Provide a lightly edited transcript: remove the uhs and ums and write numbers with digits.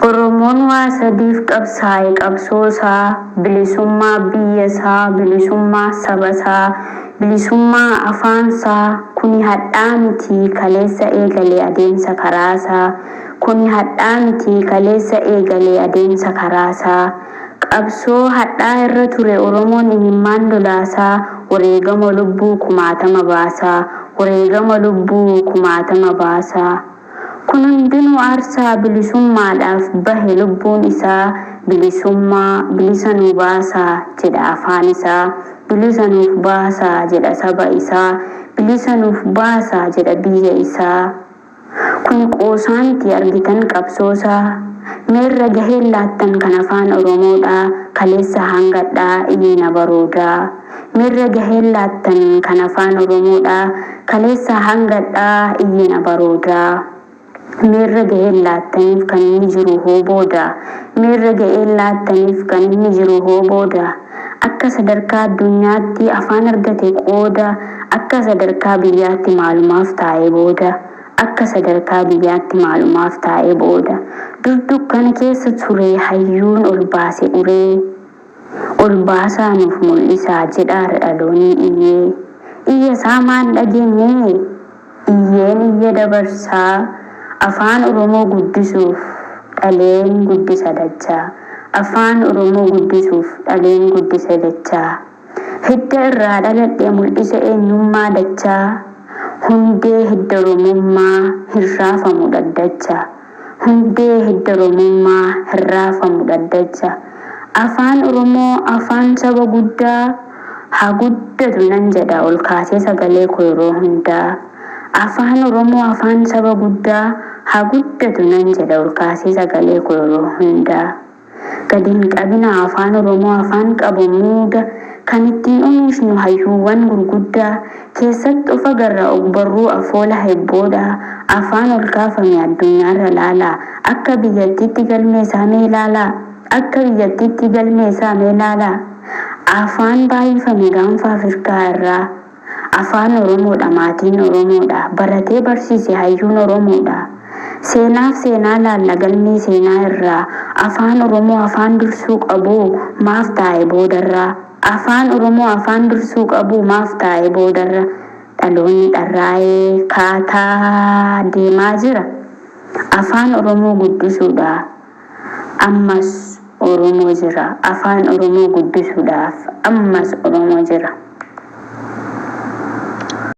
Oromoon waa sadiif qabsaa'e qabsoosaa: bilisummaa biyyasaa, bilisummaa sabasaa, bilisummaa afaansaa. Kuni hadhaa miti, kaleessa eegale adeemsa karaasaa. Kuni hadhaa miti, kaleessa eegale adeemsa karaasaa. Qabsoo hadhaa irra ture Oromoon imimmaan lolaasaa, wareegama lubbuu kumaatama baasaa, wareegama lubbuu kumaatama baasaa. Kun hundinuu aarsaa bilisummaadhaaf bahe lubbuun isaa. Bilisummaa, bilisa nu baasaa jedha afaan isaa, bilisa nuuf baasaa jedha saba isaa, bilisa nuuf baasaa jedha biyya isaa. Kuni qoosaa miti, argitan qabsoosaa. Meerra gaheen laattan kan afaan Oromoodhaa? Kaleessa hangadhaa iyyina baroodaa. Meerra gaheen laattan kan afaan Oromoodhaa? Kaleessa hangadhaa iyyina baroodaa. Meerra gaheen laattaniif kan inni jiru hoo booda? Meerra ga'een laattaniif kan inni jiru hoo booda? Akka sadarkaa addunyaatti afaan argate qooda, akka sadarkaa biyyaatti maalumaaf taa'ee booda? Akka sadarkaa biyyaatti maalumaaf taa'ee booda? Dur dukkana keessa ture, hayyuun ol baase uree. Ol baasaa nuuf mul'isaa jedhaara dhaloonni iyyee. Iyya isaa maan dhageenye? Iyyeen iyya dabarsaa. Afaan Oromoo guddisuuf dhaleen guddisa dachaa. Afaan Oromoo guddisuuf dhaleen guddisa dachaa. Hidda irraa dhaladhe mul'isa eenyummaa dachaa. Hundee hidda Oromummaa hin raafamu dhaddacha. Hundee hidda Oromummaa hin raafamu dhaddacha. Afaan Oromoo, afaan saba guddaa, haa guddatu nan jedha ol kaasee sagalee koo yeroo hundaa. Afaan Oromoo, afaan saba guddaa, haa guddatu nan jedha ol kaasee sagalee koo yeroo hundaa. Gadi hin qabinaa afaan Oromoo, afaan qabu muuda, kan ittiin oomishnu hayyuuwwan gurguddaa. Keessatti of agarra ogbarruu, afoola, hebboodha. Afaan ol kaafame addunyaarra laalaa. Akka biyyattiitti galmee isaa mee ilaalaa. Akka biyyattiitti galmee isaa mee ilaalaa. Afaan baay'ifame gaanfa Afrikaa irraa. Afaan Oromoodha, maatiin Oromoodha, baratee barsiise hayyuun Oromoodha. Seenaaf seenaa laalla galmee seenaa irraa. Afaan Oromoo afaan dursuu qabu maaf taa'e boodarraa? Afaan Oromoo afaan dursuu qabu maaf taa'e boodarra? Dhaloonni dharraa'ee kaataa deemaa jira. Afaan Oromoo guddisuudha ammas Oromoo jira. Afaan Oromoo guddisuudhaaf ammas Oromoo jira.